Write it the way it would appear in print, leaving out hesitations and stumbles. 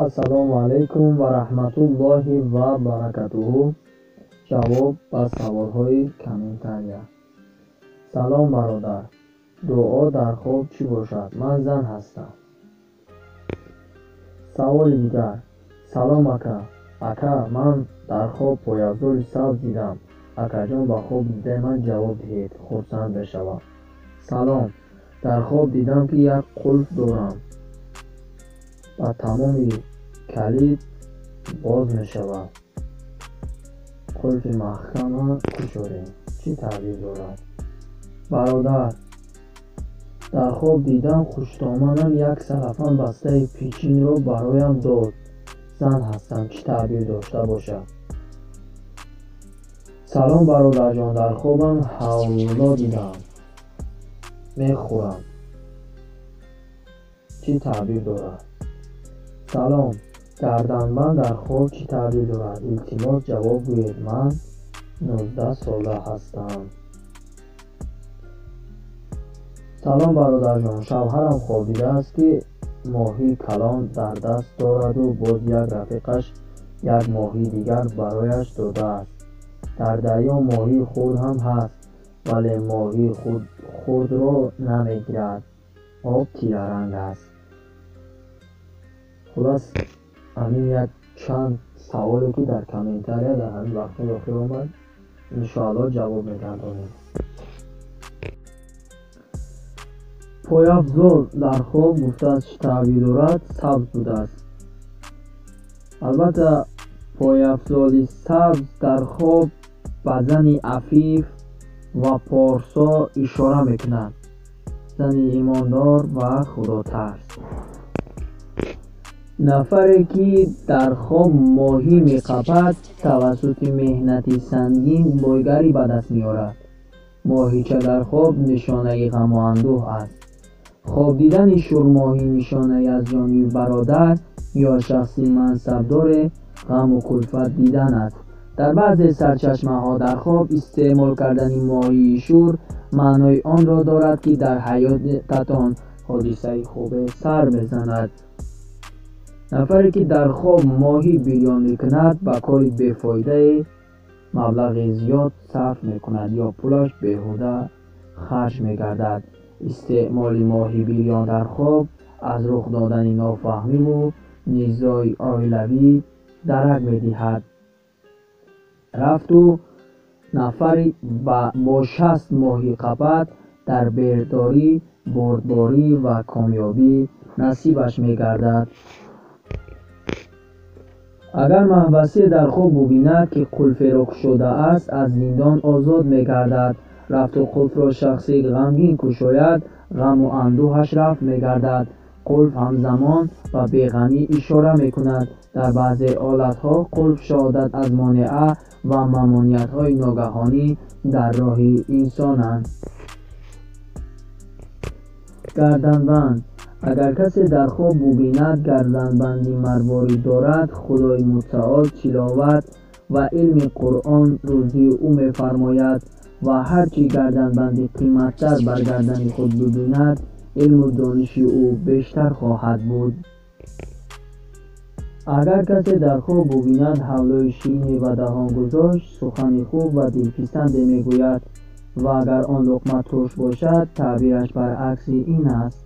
Ассалому алайкум ва раҳматуллоҳи ва баракатуҳу. Ҷавоб ба саволҳои комментария. Салом, бародар. Дуо дар хоб чӣ бошад? Ман зан ҳастам. Саволи дигар. Салом, ака. Ака, ман дар хоб пойафзоли сабз дидам. Акаҷон, ба хоб дидаи ман ҷавоб диҳед, хурсанд мешавам. Салом. Дар хоб дидам, ки як қулф дорам. Ба тамоми калид боз мешавад. Қулфи маҳкама кушодем. Чӣ таъбир дорад? Бародар, дар хоб дидам хуштоманам як салафан бастаи печинро бароям дод. Зан ҳастам, чӣ таъбир дошта бошад? Салом, бародарҷон, дар хобам ҳавло дидам. Мехӯрам. Чӣ таъбир дорад? Салом, гарданбанд дар хоб чӣ таъбир дорад? Илтимос, ҷавоб гӯед. Ман 19 сола ҳастам. Салом, бародарҷон, шавҳарам хоб дидааст, ки моҳии калон дар даст дораду боз як рафиқаш як моҳии дигар барояш додааст. Дар дарё моҳии хурд ҳам ҳаст, вале моҳии хурдро намегирад. Об тираранг аст. Хулас, ҳамин як чанд саволе, ки дар комментария дар ҳамин вақтҳои охир омад, иншоалло ҷавоб мегардонем. Пойафзол дар хоб гуфтааст, чӣ таъбир дорад? Сабз будааст. Албатта, пойафзоли сабз дар хоб ба зани афиф ва порсо ишора мекунад. Зани имондор ва худотарс. Нафаре, ки дар хоб моҳӣ меқапад, тавассути меҳнати сангин бойгарӣ ба даст меорад. Моҳича дар хоб нишонаи ғаму андӯҳ аст. Хоб дидани шурмоҳӣ нишонаи аз ҷониби бародар ё шахси мансабдоре ғаму кулфат дидан аст. Дар баъзе сарчашмаҳо дар хоб истеъмол кардани моҳии шур маънои онро дорад, ки дар ҳаётатон ҳодисаи хубе сар мезанад. Нафаре, ки дар хоб моҳӣ бирён мекунад, ба кори бефоидае маблағи зиёд сарф мекунад ё пулаш беҳуда харҷ мегардад. Истеъмоли моҳи бирён дар хоб аз рух додани нофаҳмиву низои оилавӣ дарак медиҳад. Рафту нафари бо 60 моҳи қапат дар бердорӣ, бурдборӣ ва комёбӣ насибаш мегардад. Агар маҳбасе дар хоб бубинад, ки қулферо кушодааст, аз зиндон озод мегардад. Рафту қулфро шахси ғамгин кушояд, ғаму андӯҳаш рафт мегардад. Қулф ҳамзамон ба беғамӣ ишора мекунад. Дар баъзе ҳолатҳо қулф шаҳодат аз монеа ва мамониятҳои ногаҳонӣ дар роҳи инсонанд. Гарданбанд. Агар касе дар хоб бубинад гарданбанди марворид дорад, Худои мутаол тиловат ва илми Қуръон рӯзии ӯ мефармояд ва ҳар чӣ гарданбанди қиматтар бар гардани худ бибинад, илму дониши ӯ бештар хоҳад буд. Агар касе дар хоб бубинад ҳавлои ширине ба даҳон гузошт, сухани хуб ва дилписанде мегӯяд ва агар он луқма турш бошад, таъбираш баръакси ин аст.